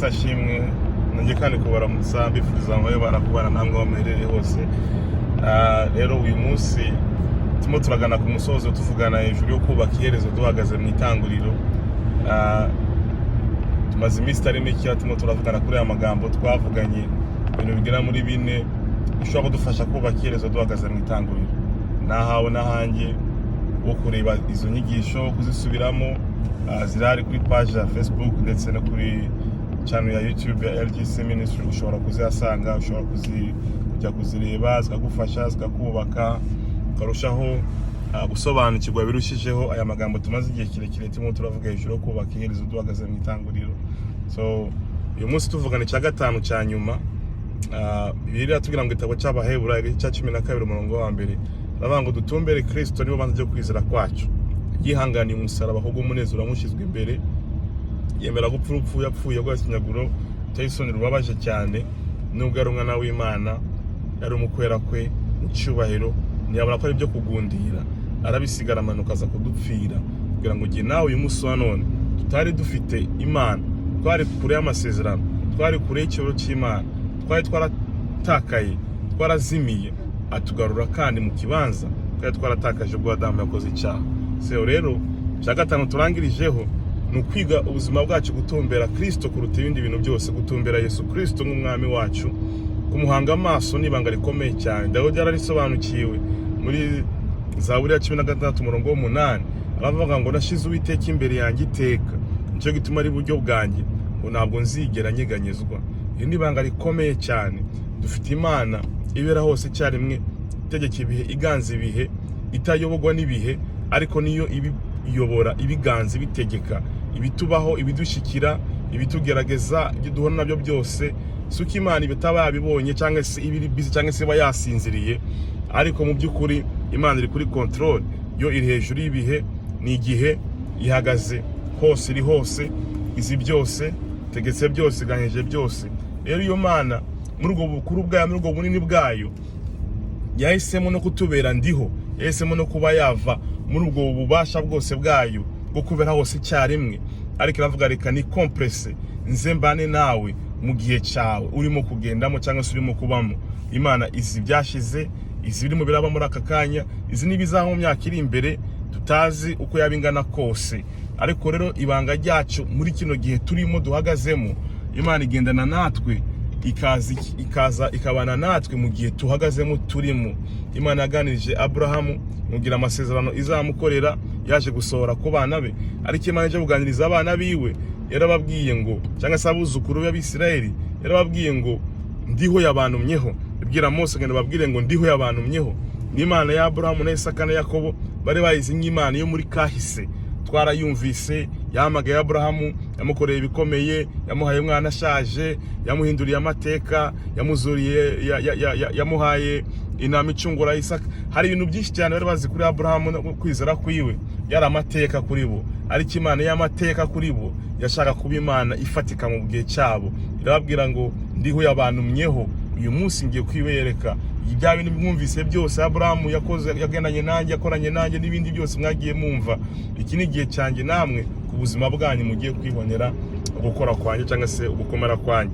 Ashimwe. Nongeye kandi kubaramutsa, mbifuriza amahoro barakubana namwe aho muherereye hose. Rero uyu munsi turimo turagana ku musozo, tuvugana hejuru yo kubaka iherezo duhagaze mu itanguriro. Tumaze iminsi itari mike turimo turavugana kuri aya magambo. Twavuganye ibintu bigera muri bine bishobora kudufasha kubaka iherezo duhagaze mu itanguriro. Nahawe n'ahanjye wo kureba izo nyigisho, kuzisubiramo. Zirahari kuri page ya Facebook ndetse no kuri channel ya YouTube ya LGC Ministry. Ushobora kuzihasanga, ushobora kujya kuzireba, zikagufasha, zikakubaka, ukarushaho gusobanukirwa birushijeho aya magambo tumaze igihe kirekire turimo turavuga hejuru yo kubaka iherezo duhagaze mu itanguriro. So uyu munsi tuvugana icya gatanu cya nyuma. Bibiliya iratubwira ngo igitabo cy'Abaheburayo, igice cya 12, umurongo wa mbere, aravuga ngo dutumbere Kristo, niwe banze ryo kwizera kwacu. Yihanganiye umusaraba ahubwo umunezero wamushyizwe imbere, yemera gupfa urupfu yapfuye rw'agashinyaguro ruteye isoni, rubabaje cyane. Nubwo ari umwana w'Imana, yari umukwera kwe mu cyubahiro, ntiyabona ko ari ibyo kugundira, arabisigara, amanuka aza kudupfira kugira ngo igihe nawe uyu munsi wa none tutari dufite Imana, twari kure y'amasezerano, twari kure y'icyubahiro cy'Imana, twari twaratakaye, twarazimiye, atugarura kandi mu kibanza twari twaratakaje ubwo Adamu yakoze icyaha. So rero icya gatanu turangirijeho ni ukwiga ubuzima bwacu gutumbera Kristo kuruta ibindi bintu byose, gutumbera Yesu Kristo nk'umwami wacu, kumuhanga amaso ni ibanga rikomeye cyane. Dawidi yararisobanukiwe. Muri Zaburi ya 16, umurongo w'umunani, aravuga ngo nashize Uwiteka imbere yanjye iteka, nicyo gituma ari iburyo bwanjye, ngo ntabwo nzigera nyeganyezwa. Iri ni ibanga rikomeye cyane. Dufite Imana ibera hose icyarimwe, itegeka ibihe, iganza ibihe, itayoborwa n'ibihe, ariko niyo ibiyobora, ibiganza, ibitegeka ibitubaho, ibidushyikira, ibitugerageza, ibyo duhura nabyo byose. Si uko Imana itaba yabibonye cyangwa se iba iri busy cyangwa se iba yasinziriye, ariko mu by'ukuri Imana iri kuri control. Yo iri hejuru y'ibihe, ni igihe ihagaze hose, iri hose, izi byose, itegetse byose, iganyije byose. Rero iyo Mana, muri ubwo bukuru bwayo, muri ubwo bunini bwayo, yahisemo no kutubera ndiho, yahisemo no kuba yava muri ubwo bubasha bwose bwayo bwo kubera hose icyarimwe, ariko iravuga: reka ni compresse nze mbane nawe mu gihe cyawe urimo kugendamo cyangwa se urimo kubamo. Imana izi ibyashize, izi birimo biraba muri aka kanya, izi n'ibizaba mu myaka iri imbere tutazi uko yaba ingana kose. Ariko rero ibanga ryacu muri kino gihe turimo duhagazemo, Imana igendana natwe, ikaza ikabana natwe mu gihe tuhagazemo turimo. Imana yaganirije Aburahamu, imubwira amasezerano izamukorera, yaje gusohora ku bana be. Ariko Imana ije kuganiriza abana biwe, yarababwiye ngo, cyangwa se abuzukuru b'Abisirayeli, yarababwiye ngo ndiho yabantumyeho. Ibwira Mose ngo babwire ngo ndiho yabantumyeho. N'Imana ya Aburahamu na Isaka na Yakobo bari bayizi nk'Imana yo muri kahise. Twarayumvise, yahamagaye Aburahamu, yamukoreye ibikomeye, yamuhaye umwana ashaje, yamuhinduriye amateka, yamuzuriye, yamuhaye intama icungura Isaka. Hari ibintu byinshi cyane bari bazi kuri Aburahamu no kwizera kwiwe, yari amateka kuri bo. Ariko Imana y'amateka kuri bo yashaka kuba Imana ifatika mu gihe cyabo, irababwira ngo ndiho yabantumyeho. Uyu munsi ngiye kwibereka bya bintu mwumvise byose Aburahamu yakoze, yagendanye nanjye, yakoranye nanjye, n'ibindi byose mwagiye mwumva. Iki ni igihe cyanjye namwe ku buzima bwanyu mugiye kwibonera gukora kwanjye cyangwa se ugukomera kwanjye.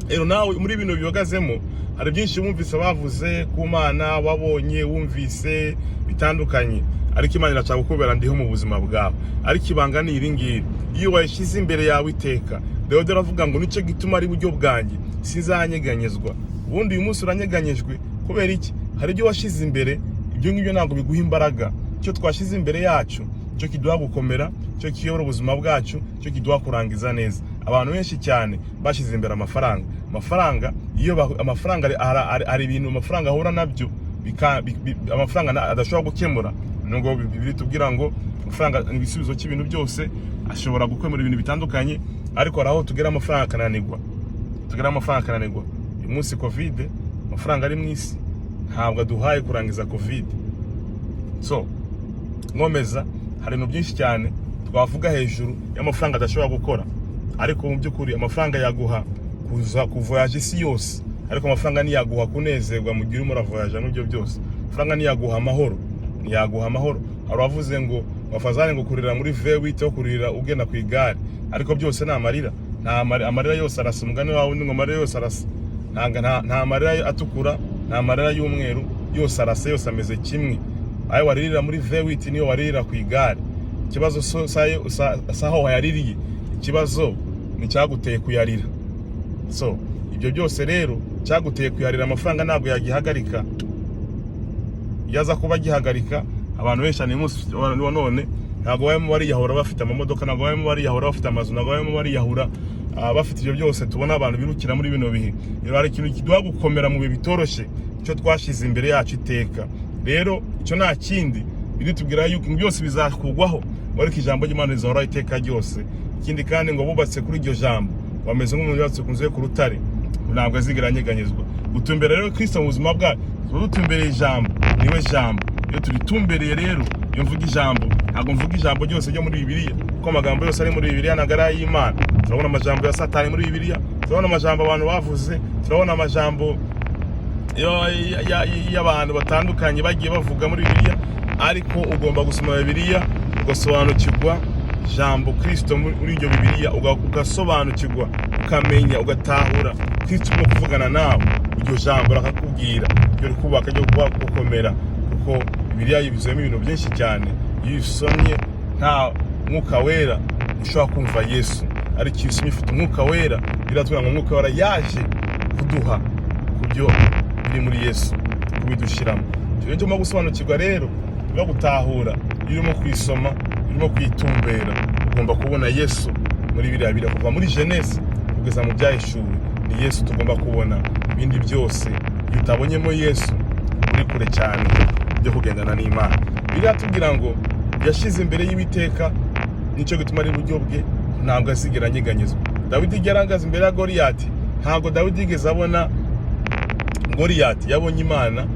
Rero nawe muri bino bihagazemo, hari byinshi wumvise bavuze ku Mana, wabonye, wumvise bitandukanye, ariko Imana irashaka kukubera ndiho mu buzima bwawe. Ariko ibanga ni iri ngiri: iyo wayishyize imbere yawe iteka. Dawidi aravuga ngo nicyo gituma ari iburyo bwanjye, sinzanyeganyezwa. Ubundi uyu munsi uranyeganyejwe kubera iki? Hari ibyo washyize imbere, ibyo ngibyo ntabwo biguha imbaraga. Icyo twashyize imbere yacu cyo kiduha gukomera, cyo kiyobora ubuzima bwacu, cyo kiduha kurangiza neza. Abantu benshi cyane bashyize imbere amafaranga. Amafaranga, iyo amafaranga hari ibintu amafaranga ahura nabyo amafaranga adashobora gukemura, nubwo Bibiliya itubwira ngo amafaranga ni igisubizo cy'ibintu byose, ashobora gukemura ibintu bitandukanye, ariko hari aho tugera amafaranga akananirwa, tugera amafaranga akananirwa. Uyu munsi COVID, amafaranga ari mu isi ntabwo aduhaye kurangiza COVID. So nkomeza, hari ibintu byinshi cyane twavuga hejuru y'amafaranga adashobora gukora, ariko mu by'ukuri amafaranga yaguha kuza kuvoyaje isi yose, ariko amafaranga ntiyaguha kunezerwa mu gihe urimo uravoyaja n'ibyo byose. Amafaranga ntiyaguha amahoro, ntiyaguha amahoro. Hari uwavuze ngo wafazane ngo kurira muri V8 wo kurira ugenda ku igare, ariko byose ni amarira. Nta amarira yose arasa. Umugani wawe ngo amarira yose arasa. Nta marira atukura, nta marira y'umweru, yose arasa, yose ameze kimwe. Ayo waririra muri V8 niyo waririra ku igare. Ikibazo saho wayaririye, ikibazo ni cyaguteye kuyarira. So ibyo byose rero, cyaguteye kuyarira, amafaranga ntabwo yagihagarika. Iyo aza kuba agihagarika, abantu benshi cyane uyu munsi wa none ntabwo barimo bariyahura bafite amamodoka, ntabwo barimo bariyahura bafite amazu, ntabwo barimo bariyahura bafite ibyo byose tubona abantu birukira muri bino bihe. Rero hari ikintu kiduha gukomera mu bihe bitoroshye, icyo twashyize imbere yacu iteka. Rero icyo nta kindi, biritubwira yuko byose bizakugwaho, ariko ijambo ry'Imana rizahoraho iteka ryose. Ikindi kandi, ngo bubatse kuri iryo jambo bameze nk'umuntu yubatse ku nzu ye ku rutare, ntabwo azigera anyeganyezwa. Gutumbera rero Kristo mu buzima bwacu, tuba dutumbereye ijambo, niwe jambo. Iyo turitumbereye rero, iyo mvuga ijambo, ntabwo mvuga ijambo ryose ryo muri Bibiliya, kuko amagambo yose ari muri Bibiliya ntabwo ari ay'Imana. Turabona amajambo ya Satani muri Bibiliya, turabona amajambo abantu bavuze, turabona amajambo y'abantu batandukanye bagiye bavuga muri Bibiliya. Ariko ugomba gusoma Bibiliya ugasobanukirwa jambo Kristo muri iryo Bibiliya, ugasobanukirwa, ukamenya, ugatahura Kristo urimo kuvugana nawe. Iryo jambo rakakubwira ryo rikubaka, ryo gukomera, kuko Bibiliya yibuzuyemo ibintu byinshi cyane. Iyo uyisomye nta Mwuka Wera, ushobora kumva Yesu, ariko iyo usomye ufite Umwuka Wera, biratubwira ngo Umwuka Wera yaje kuduha ku byo biri muri Yesu, kubidushyiramo. Icyo cyo gusobanukirwa rero no gutahura, iyo urimo kuyisoma, urimo kuyitumbera, ugomba kubona Yesu muri biriya biriya. Kuva muri Genèse kugeza mu Byahishuwe ni Yesu tugomba kubona. Ibindi byose, iyo utabonyemo Yesu, uri kure cyane byo kugendana n'Imana. Biriya tubwira ngo yashyize imbere y'Uwiteka, nicyo gituma ari iburyo bwe, ntabwo azigera anyeganyezwa. Dawidi igihe yarahagaze imbere ya Goliyati, ntabwo Dawidi yigeze abona Goliyati, yabonye Imana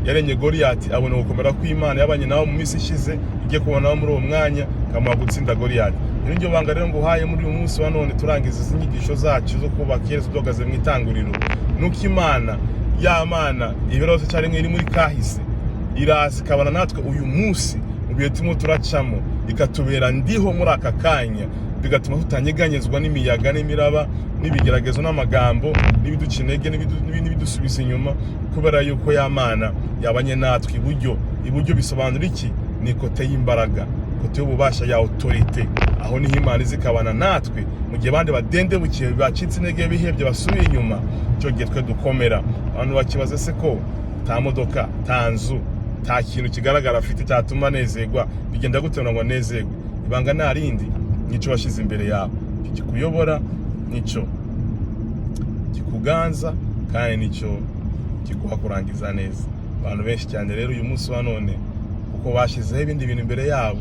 yaremye Goliyati, abona gukomera kw'Imana yabanye nawe mu minsi ishize, igiye kubona muri uwo mwanya ikamuha gutsinda Goliyati. Iri niryo banga rero nguhaye muri uyu munsi wa none, turangiza izi nyigisho zacu zo kubaka iherezo duhagaze mu itanguriro. Nuko Imana, ya Mana ibirose cyane iri muri kahise, iraza ikabana natwe uyu munsi mu bihe turimo turacamo, ikatubera ndiho muri aka kanya, bigatuma tutanyeganyezwa n'imiyaga n'imiraba n'ibigeragezo n'amagambo n'ibiduca intege n'ibidusubiza inyuma, kubera yuko ya Mana yabanye natwe iburyo. Iburyo bisobanura iki? Ni côté y'imbaraga, côté y'ububasha, ya autorité. Aho niho Imana iza ikabana natwe mu gihe abandi badendebukiye, bacitse intege, bihebye, basubiye inyuma. Icyo gihe twe dukomera. Abantu bakibaza se ko ta modoka, ta nzu, nta kintu kigaragara afite cyatuma anezerwa, bigenda gute ngo anezerwe? Ibanga nta rindi, nicyo washyize imbere yawe kikuyobora, nicyo kikuganza, kandi nicyo kiguha kurangiza neza. Abantu benshi cyane rero uyu munsi wa none, kuko bashyizeho ibindi bintu imbere yabo,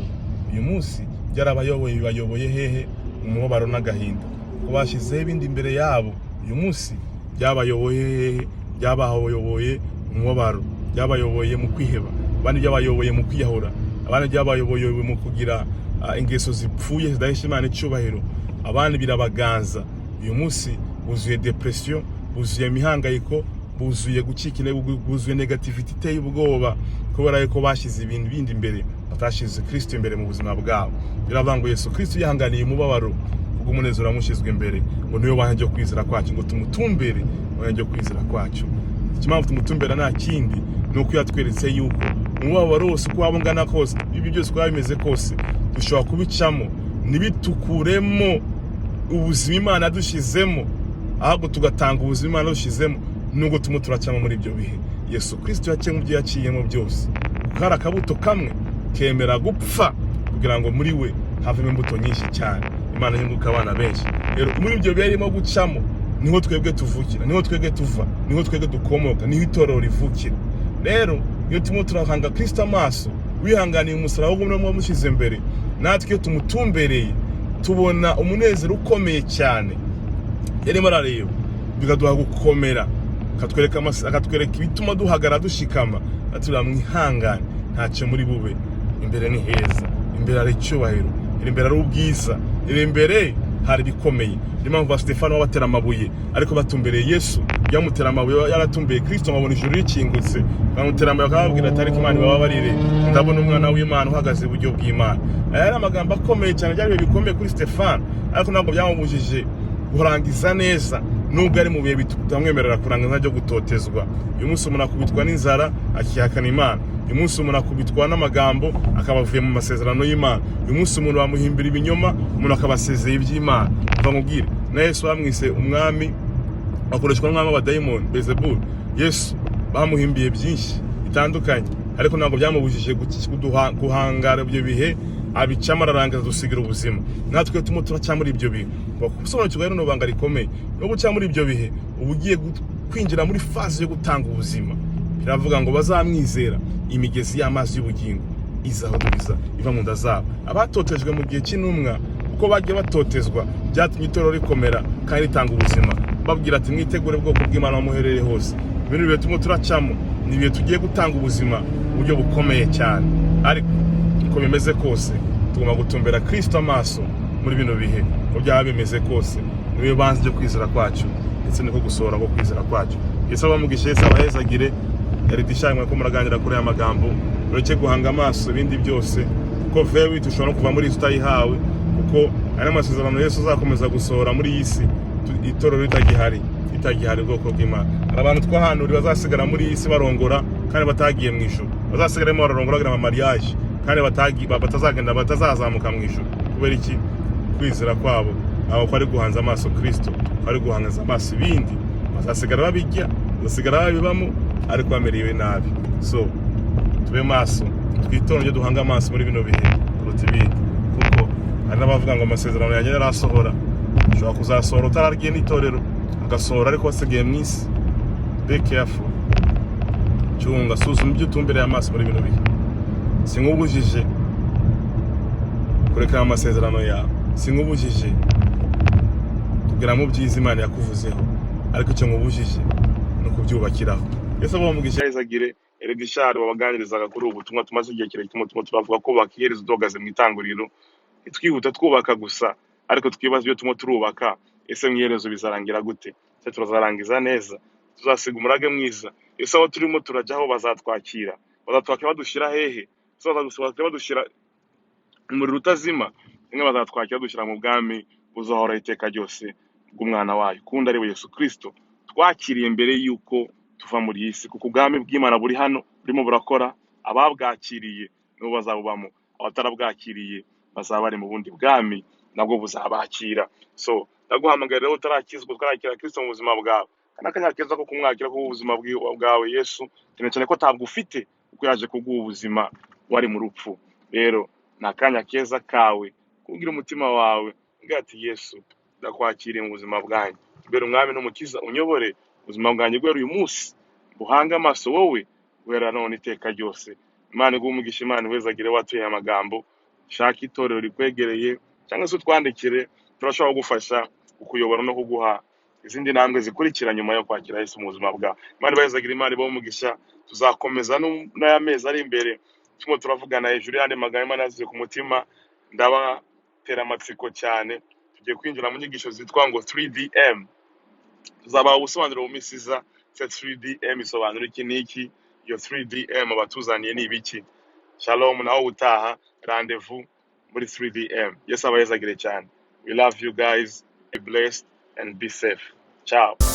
uyu munsi byarabayoboye. Bibayoboye hehe? Umubabaro n'agahinda. Kuko bashyizeho ibindi imbere yabo, uyu munsi byabayoboye hehe? Byabayoboye umubabaro, byabayoboye mu kwiheba, abandi byabayoboye mu kwiyahura, abandi byabayoboye mu kugira ingeso zipfuye zidahesha Imana icyubahiro, abandi birabaganza. Uyu munsi buzuye dépression, buzuye imihangayiko, buzuye gucika intege, buzuye négativité iteye ubwoba, kubera yuko bashyize ibintu bindi imbere, batashyize Kristo imbere mu buzima bwabo. Biravuga ngo Yesu Kristo yihanganiye umubabaro kubw'umunezero wamushyizwe imbere, ngo niwe wanjye kwizera kwacu, ngo tumutumbere wanjye kwizera kwacu. Impamvu tumutumbera nta kindi, ni uko yatweretse yuko umubabaro wose uko waba ungana kose, ibi byose uko waba bimeze kose, dushobora kubicamo ntibitukuremo ubuzima Imana yadushyizemo, ahubwo tugatanga ubuzima Imana yadushyizemo nubwo turimo turacamo muri ibyo bihe. Yesu Kristo yaciye mu byo yaciyemo byose, kuko hari akabuto kamwe kemera gupfa kugira ngo muri we havemo imbuto nyinshi cyane, Imana yunguka abana benshi. Rero muri ibyo bihe arimo gucamo, niho twebwe tuvukira, niho twebwe tuva, niho twebwe dukomoka, niho itorero rivukira. Rero iyo turimo turahanga Kristo amaso, wihanganiye umusaraba wo wamushyize imbere, natwe iyo tumutumbereye tubona umunezero ukomeye cyane yarimo arareba, bikaduha gukomera, akatwereka ibituma duhagara dushikama, atubwira: "Mwihangane, ntacyo muri bube, imbere ni heza, imbere hari icyubahiro, imbere hari ubwiza, imbere hari ibikomeye." Niyo mpamvu ba Stefano babatera amabuye, ariko batumbereye Yesu. Yamutera amabuye yaratumbereye Kristo, nkabona ijuru rikingutse. Bamutera amabuye, akababwira ati: "Ariko Imana ibababarire, ndabona umwana w'Imana uhagaze iburyo bw'Imana." Aya yari amagambo akomeye cyane, byari ibihe bikomeye kuri Stefano, ariko ntabwo byamubujije. Kurangiza neza nubwo ari mu bihe bitamwemerera kurangiza byo gutotezwa. Uyu munsi umuntu akubitwa n'inzara akihakana Imana. Uyu munsi umuntu akubitwa n'amagambo akaba avuye mu masezerano y'Imana. Uyu munsi umuntu bamuhimbira ibinyoma, umuntu akaba asezeye iby'Imana. Mva nkubwire, na Yesu bamwise umwami, akoreshwa n'umwami w'abadayimoni Bezebuli. Yesu bamuhimbiye byinshi bitandukanye, ariko ntabwo byamubujije guhangara ibyo bihe, abicamo ararangiza, dusigira ubuzima. Natwe turimo turaca muri ibyo bihe. Gusobanukirwa rero ni ibanga rikomeye. No guca muri ibyo bihe, uba ugiye kwinjira muri phase yo gutanga ubuzima. Biravuga ngo bazamwizera, imigezi y'amazi y'ubugingo izahuduriza iva mu nda zabo. Abatotejwe mu gihe cy'intumwa, uko bagiye batotezwa, byatumye itorero rikomera kandi ritanga ubuzima. Babwira ati: "Mwitegure, bwoko bw'Imana, muherere hose." Ibintu bihe turimo turacamo ni ibihe tugiye gutanga ubuzima mu buryo bukomeye cyane. Ariko uko bimeze kose, tugomba gutumbera Kristo amaso muri bino bihe. Uko byaba bimeze kose, niwe banze ryo kwizera kwacu ndetse niko gusohora ko kwizera kwacu. Yesu abamugishe, Yesu abahezagire. Yari dishimwe ko muraganira kuri aya magambo. Ureke guhanga amaso ibindi byose, kuko vewi ushobora no kuva muri iyi utayihawe, kuko ari amasezerano Yesu azakomeza gusohora muri iyi si itorero ritagihari, ritagihari. Ubwoko bw'Imana, hari abantu twahanuriye bazasigara muri iyi si barongora kandi batagiye mu ijuru, bazasigara barimo bararongora, bagira amamariage kandi batazagenda, batazazamuka mu ijuru. Kubera iki? Kwizera kwabo ntabwo kwari guhanze amaso Kristo, kwari guhanze amaso ibindi. Bazasigara babijya, bazasigara babibamo, ariko bamerewe nabi. So tube maso, twitonde ibyo duhanga amaso muri bino bihe kuruta ibindi, kuko hari n'abavuga ngo amasezerano yanjye yarasohora. Ushobora kuzasohora utarargiye n'itorero, agasohora ariko wasigaye mu isi. Be careful, cunga, suzuma ibyo utumbereye amaso muri bino bihe. Sinkubujije kureka amasezerano yawe, sinkubujije kugera mu byiza Imana yakuvuzeho, ariko icyo nkubujije ni ukubyubakiraho. Yesu abamugisha, yahezagire. Eredishari wabaganirizaga kuri ubu butumwa. Tumaze igihe kirekire turimo turavuga ko iherezo duhagaze mu itanguriro. Ntitwihuta twubaka gusa, ariko twibaza ibyo turimo turubaka: ese mu iherezo bizarangira gute? Ese turazarangiza neza? Tuzasiga umurage mwiza? Ese aho turimo turajyaho bazatwakira? Bazatwakira badushyira hehe? Ese bazatwakira badushyira umuriro utazima, rimwe bazatwakira badushyira mu bwami buzahoraho iteka ryose bw'umwana wayo kundi, ari we Yesu Kristo twakiriye mbere y'uko tuva muri iyi si? Kuko ubwami bw'Imana buri hano, burimo burakora. Ababwakiriye nibo bazabubamo, abatarabwakiriye bazaba bari mu bundi bwami, nabwo buzabakira. So ndaguhamagara rero, utarakizwa, utarakira Kristo mu buzima bwawe, kandi akanya keza ko kumwakira ko ubuzima bwawe Yesu, cyane cyane ko atabwo ufite, kuko yaje kuguha ubuzima wari mu rupfu. Rero ni akanya keza kawe kubwira umutima wawe umbwira ati: "Yesu, ndakwakiriye mu buzima bwanjye, mbere umwami n'umukiza, unyobore ubuzima bwanjye guhera uyu munsi, buhange amaso wowe guhera none iteka ryose." Imana iguhe umugisha, Imana ihezagire. Watuye amagambo, shaka itorero rikwegereye cyangwa se utwandikire, turashobora kugufasha, kukuyobora no kuguha izindi ntambwe zikurikira nyuma yo kwakira Yesu mu buzima bwawe. Imana ibahezagire, Imana ibahe umugisha. Tuzakomeza n'aya mezi ari imbere turimo turavugana hejuru y'andi magambo Imana yasize ku mutima. Ndabatera amatsiko cyane. Tugiye kwinjira mu nyigisho zitwa ngo 3DM. Tuzabaha ubusobanuro mu minsi iza. Se 3DM isobanura iki n'iki? Iyo 3DM abatuzaniye ni ibiki? Shalom, naho utaha, rendezvous muri 3DM. Yesu abayezagire cyane. We love you guys. Be blessed and be safe. Ciao.